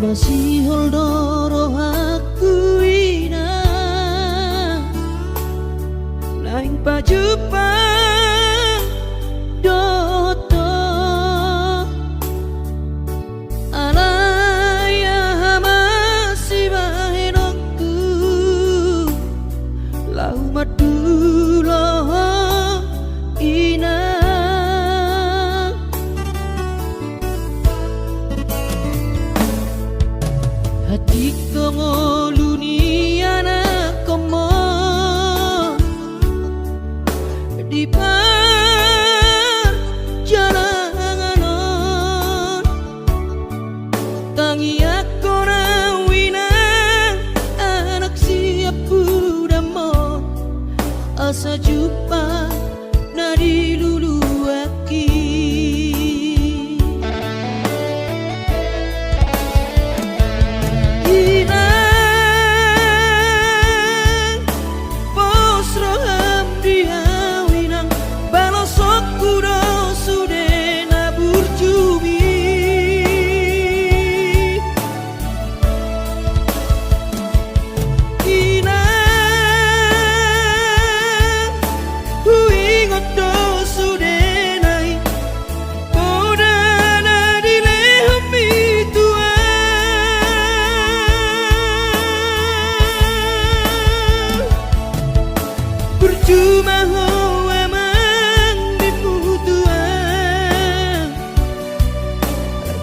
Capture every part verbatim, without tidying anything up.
Masihol do rohangku, Inang, naeng pajumpang dohot ho. Alai aha ma sibahenonku, laho mandulo ho, Inang. Hatindang ngolu ni anakhonmon di parjalangan on. Tangiangkon au, Inang, anak siampudanmon, asa jumpang na diluluanki. Inang, pos roham di au, Inang, balosonku do sude na burjumi. Inang, huingot do sudena i poda na dilehonmi tu au. Burju ma ho amang di putua.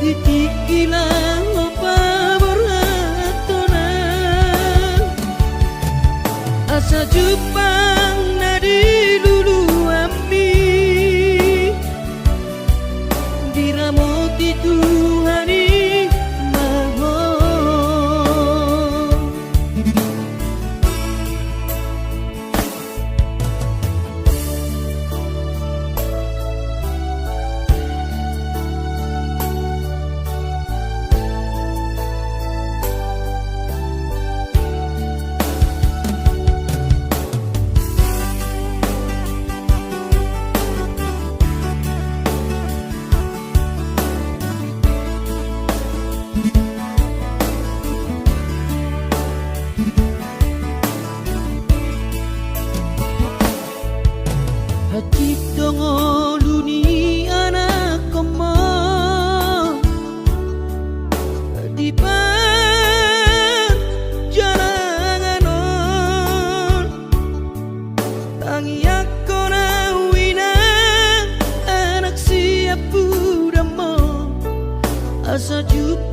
Di tingki laho paborhathon au, asa jumpang na diluluanmi, diramoti Tuhan i ma ho. Hatindang ngolu ni anakhonmon di parjalangan on. Tangiangkon au, Inang, anak siampudanmon, asa jumpang